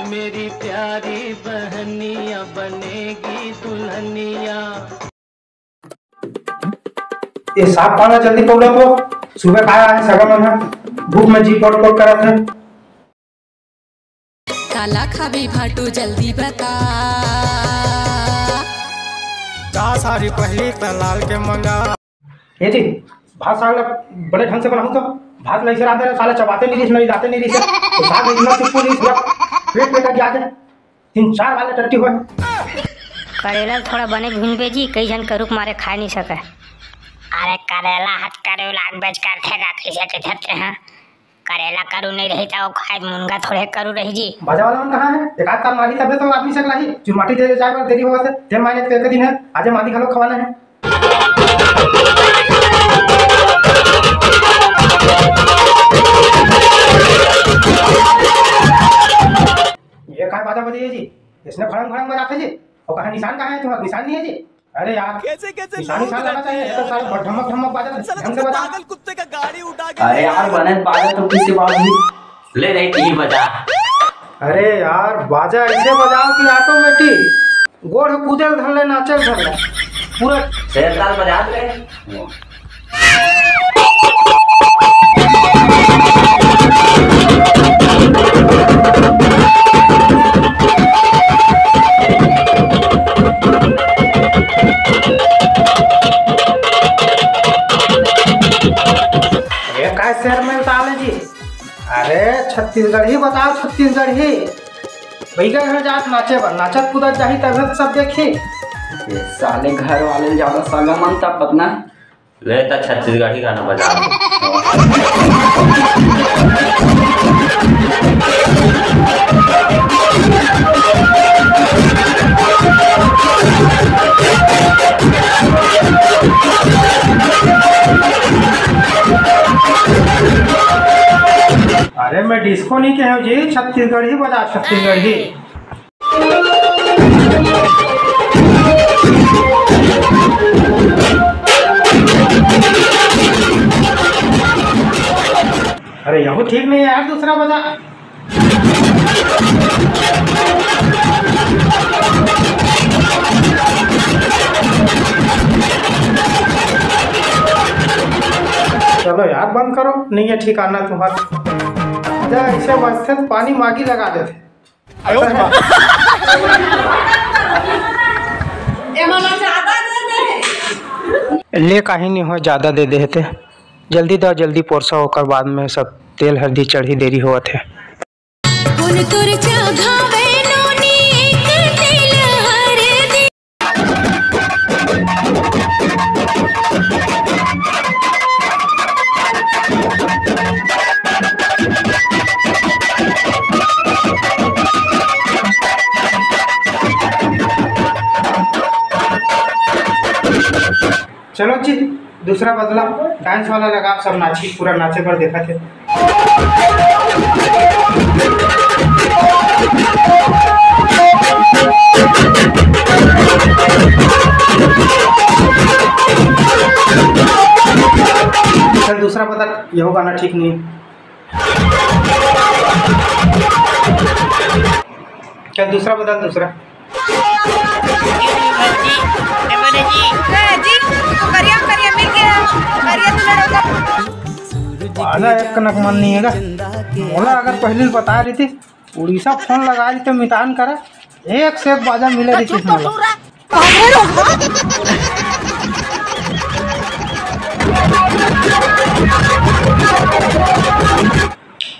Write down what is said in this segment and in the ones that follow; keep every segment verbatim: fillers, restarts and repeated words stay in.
मेरी प्यारी बहनिया बनेगी दुल्हनिया। ये साग पाना जल्दी पौले तो, सुबह खाया है सगा मन ह, भूख में जी पोट पोट करत है। काला खाबी भाटू जल्दी बता। का सारी पहली त लाल के मंगा। ये जी, भात साग ला बड़े ढंग से बनाहूं तो भात ला इसे रांधे साला चबाते नहीं रहिस, नहीं लाते नहीं रहिस, तो साग इतना चुप्पू रहिस, पूरा पेट में कट जाके तीन चार वाले टट्टी हुए। करेला ल थोड़ा बने भूनबे जी, कई झन करू के मारे खाए नहीं सके। अरे करेला हत करू लाग बेच करथे गा, कैसे के धरते हैं। करेला करू नहीं रही तो खाए मुनगा थोड़े करू रही जी। बाजा वाला मन कहाँ है? एक आध ताल मारी तबे तो आदमी सकलाही। चुरमाटी दे जाए बर देरी होवत है। तेल मायने के दिन है, आजे मादी घलो खवाना है। ये काय बाजा बजे जी? इसने भड़ंग भड़ंग बजाते जी। और कहाँ निशान कहाँ है तुम्हारा? निशान नहीं है जी। अरे यार, कैसे कैसे निशान लोग निशान रहना रहते चाहिए। हैं ये तो यार। सारे ढमक ढमक बाजा साला ढंग से जैसे बजा। पागल कुत्ते का गाड़ी उठा के अरे ले यार, आया। बने बाजा तो किसी बात नहीं। ले रही थी बजा। अरे यार, बाजा ऐसे बजाओ कि ऑटोमेटिक गोड़ कूदे ल धर ले, नाचे ल धर ले। पूरा शेर ताल बजा दे। ये काय शेर में ताल है जी? अरे छत्तीसगढ़ी बताओ, छत्तीसगढ़ी। भैया घर जात नाचे बर, नाचत कूदत जाही तभे तो सब देखी। ये साले घर वाले ज्यादा सगा मन तब पतना। ले त छत्तीसगढ़ी गाना बजा। अरे मैं डिस्को नहीं कहे हूँ जी, छत्तीसगढ़ी बजा, छत्तीसगढ़ी। अरे यहू ठीक नहीं है यार, दूसरा बजा। चलो यार, बंद करो, नहीं है ठिकाना तुम्हारा। जा, ऐसे बजथे त पानी मागी लगा देथे। ले, काहे नहीं हो, ज्यादा दे दे हे ते। जल्दी दो, जल्दी पोरसा, ओकर बाद में सब तेल हरदी चढ़ी, देरी होवत हे। कोन तोर चाघावे नोनी एक तेल हरदी। चलो जी, दूसरा बदला, डांस वाला लगा, सब नाची, पूरा नाचे बर देखा थे। चल दूसरा बदल, यहो गाना ठीक नहीं। चल दूसरा बदल, दूसरा। जी, जी, करिया, करिया मिल गया, करिया तू लड़ोगा। बाजा एक कनक मन नहीं है का? मोला अगर पहले बता रही थी, उड़ीसा फोन लगा रही थी, मितान करा, एक से एक बाजा मिले रही थी मोला।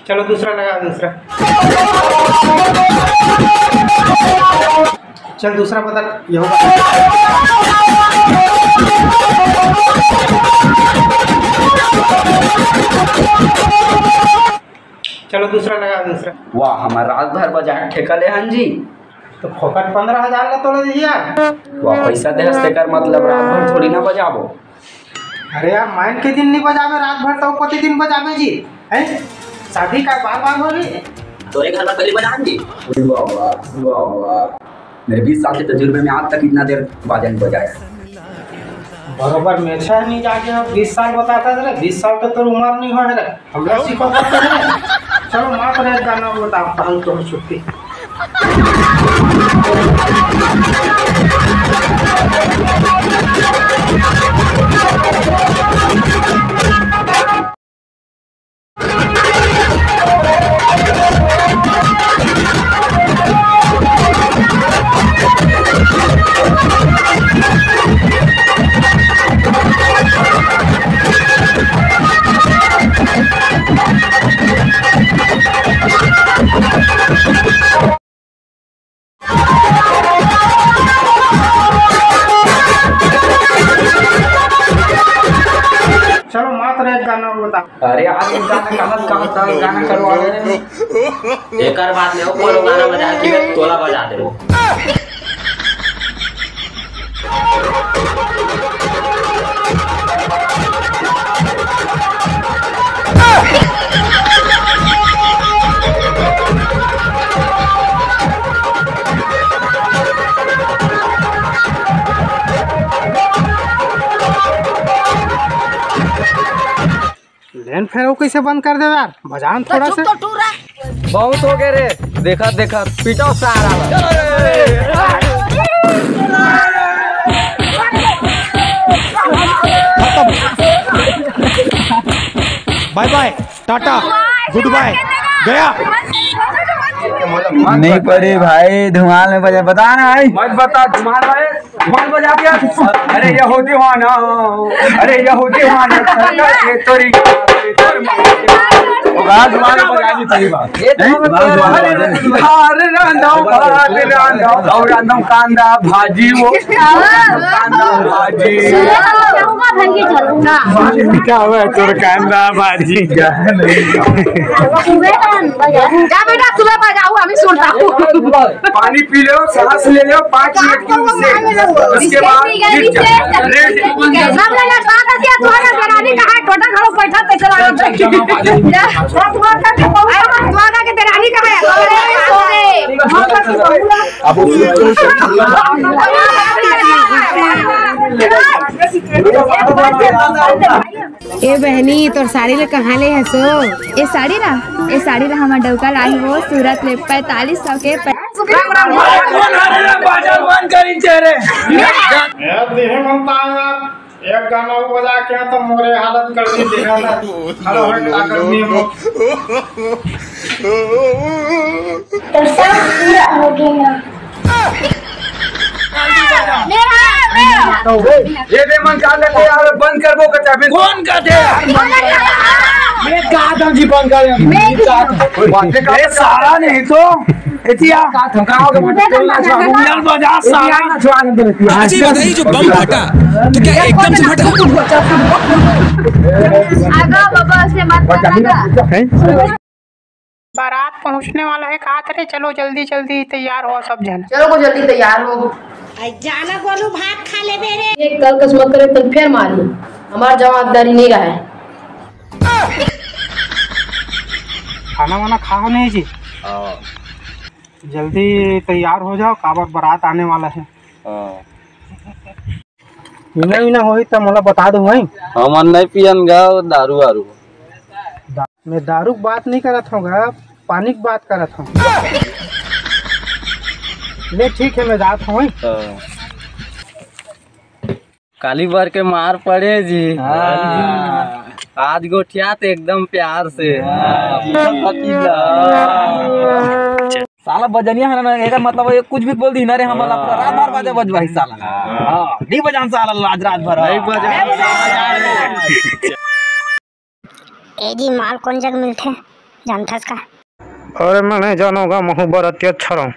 चलो दूसरा लगा, दूसरा। चल दूसरा बदल, ये होगा। चलो दूसरा लगा, दूसरा। वाह, हमार रात भर बजाए ठेका ले हन जी। तो फोकट पंद्रह हजार ला तोला दीजिए यार। वाह, पैसा देहस तेकर मतलब रात भर थोड़ी ना बजाबो। अरे यार, मायन के दिन नहीं बजाबे रात भर, तो कति दिन बजाबे जी? हैं? शादी का बार बार हो रही? तोरे घर में पहली बजान जी। वाह, वाह, वाह, वाह। मेरे बीस साल के तजुर्बे में आज तक इतना देर बाजा नहीं बजाया। बरोबर में छह नहीं जाके हो, बीस साल बताता है रे, बीस साल तो तोर उम्र नहीं हो रे। हमरा सिखा पाते हैं। चलो माँ पर एक गाना बताओ, हम तो छुट्टी। चलो, मात्र एक गाना बता। अरे यार, एक गाना कहाँ, कहाँ था, गाना करवा रहे हैं। एकर बात नहीं हो, कोनो गाना बजा के तोला बजा दे। लेन फेर वो कैसे बंद कर दे यार, बजान थोड़ा से। बहुत हो गए रे, देखा देखा, पिटाओ सारा। बाय बाय, टाटा, गुड बाय, गया। नहीं पड़ी भाई, धुआं में बजा, बता ना भाई। मत बता, धुआं भाई। ढोल बजा दिया। अरे यहूदी वाना, अरे यहूदी वाना, सरकार के तोरी, तोर मार। वो गाल दुआरे बजा दी पहली बार। हैं? गाल दुआरे बजा दी। हार रांधो, भात रांधो, और रांधो कांदा भाजी वो। कांदा भाजी। क्या हुआ है तोर कांदा भाजी का? जा बेटा, सुबह बजाऊ, अभी सुनता हूँ। पानी पी लो, सांस ले लो, पाँच मिनट की उसे, उसके बाद गिर जाओ। रेस्ट। सब लगा, स्वागत है, तुम्हारा देरानी कहाँ है? टोटा घरो बैठा, कैसे लगा? जा, स्वागत है, तुम्हारा के देरानी कहाँ है? अरे, सो गए। अब ए बहनी, तोर साड़ी ला कहाँ ले हसो? ए साड़ी ला, ए साड़ी ला हमर डौका लाई हो सूरत ले पैंतालीस सौ के पै- बाजार बंद करिन चेहरे। ए, देहे मन तांगा, एक गाना वो बजा के तो मोरे हालत कर दी देहा ना। खड़ा हो ताकत नहीं हो। तो सब पूरा हो गया ना। ये दे मन का लेते यार, बंद कर वो कच्चा बिल। कौन कहते हैं? मैं कहा था जी बंद कर। मैं कहा था। ये सारा नहीं तो एतिया। कहा था, कहा होगा, मतलब, चलना चाहूँ। यार, बजा सारा। अच्छी बात है, ये जो बम फटा, तो क्या एकदम से फटा? आगा बाबा से मत करना। हैं? बारात पहुंचने वाला है, कहा थे, चलो जल्दी जल्दी तैयार हो सब जन। चलो, को जल्दी तैयार हो। आई जाना गोलू, भात खा ले बेरे। ये कल कसमत करे, तन फेर मारी। हमार जवाबदारी नहीं रहा है। खाना वाना खा हो नहीं जी? हाँ। जल्दी तैयार हो जाओ, काबर बारात आने वाला है। हाँ। इना इना होही त मोला बता दो भाई। हमन नहीं पियन गा दारू वारू। दा-, मैं दारू की बात नहीं करत हूँ गा, पानी की बात करत हूँ। ले ठीक है, मैं जात हूँ। हाँ। काली बार के मार पड़े जी। हाँ। आज गोठिया तो एकदम प्यार से। हाँ। साला बजनिया है ना, एकर मतलब ये कुछ भी बोल दी ना रे, हमला पूरा रात भर बाजा बजवाही साला। हाँ, नहीं बजान साला आज रात भर। नहीं बजान। ए जी, माल कौन जग मिलथे, जानथस का? अरे, मैं नहीं जानोगा, महू बरतिया छरम,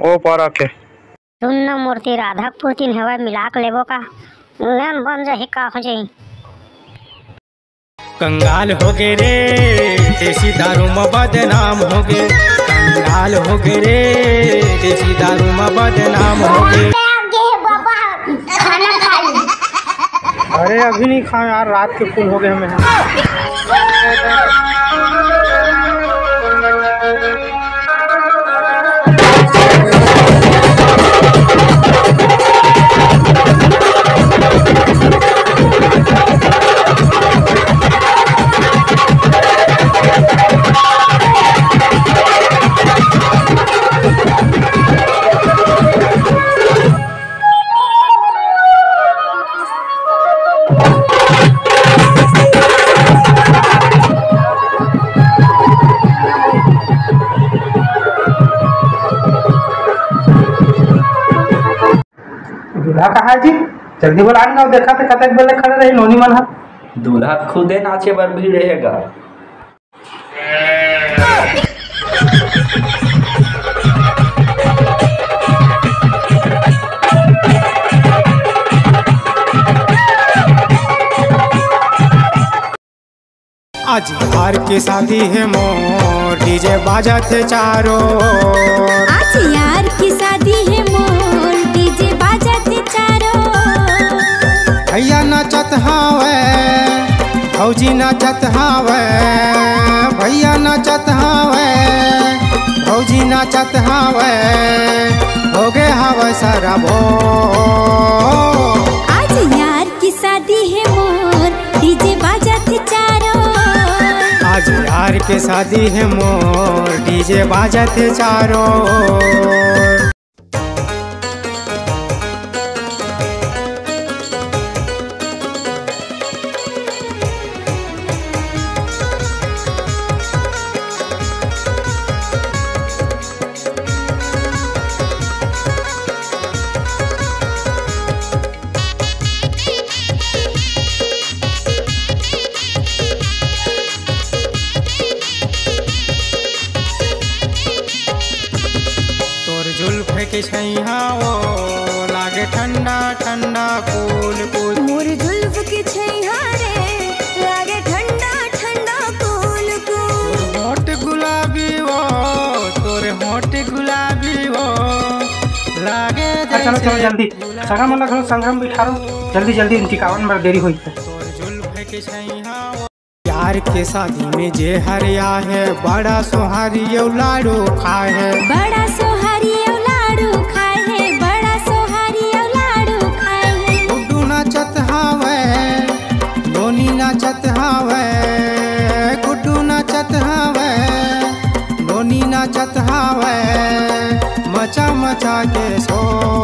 ओ पारा के। सुन न मूर्ति, राधा के पूर्ति में हवय, मिलाक लेबो का? लेन बन जाही का हो जाही? कंगाल हो गे रे, देसी दारू म बदनाम हो गे। कंगाल हो गे रे, देसी दारू म बदनाम हो गे। अरे अभी नहीं खाए यार, रात के फुल हो गए हमें। दूल्हा कहाँ हे जी? जल्दी बोला न, देखा तो कतेक बेले खड़े रही नोनी मन ह। दूल्हा खुदे नाचे बर भीड़ रहेगा। आज यार के शादी हे मोर, डीजे बाजत हे चारों ओर। आज यार के शादी हे मोर, डीजे बाजत हे चारों ओर। भैया नाचत हावय, भौजी नाचत हावय, भैया नाचत हावय, भौजी नाचत हावय, होगे हावय सारा भोर। आज यार के शादी हे मोर, डीजे बाजत हे चारों ओर। आज यार के शादी हे मोर, डीजे बाजत हे चारों ओर। तोर जुल्फ के छैया ओ लागे ठंडा ठंडा कूल कूल। मोर जुल्फ के छैया रे लागे ठंडा ठंडा कूल कूल। तोर होठ गुलाबी ओ, तोर होठ गुलाबी ओ, लागे चलो, चलो, जैसे जल्दी। गुलाब। सगा मन ला घलो संग म बिठारो, जल्दी, जल्दी, टिकावन बर देरी होई। तोर जुल्फ के छैया ओ। यार के शादी में जे हर आए हे, बड़ा सोहारी अउ लाडू खाए हे। बड़ा सोहारी अउ लाडू खाए हे, बड़ा सोहारी अउ लाडू खाए हे। गुड्डू नाचत हावय, नोनी नाचत हावय, गुड्डू नाचत हावय, नोनी नाचत हावय, मचा मचा के शोर।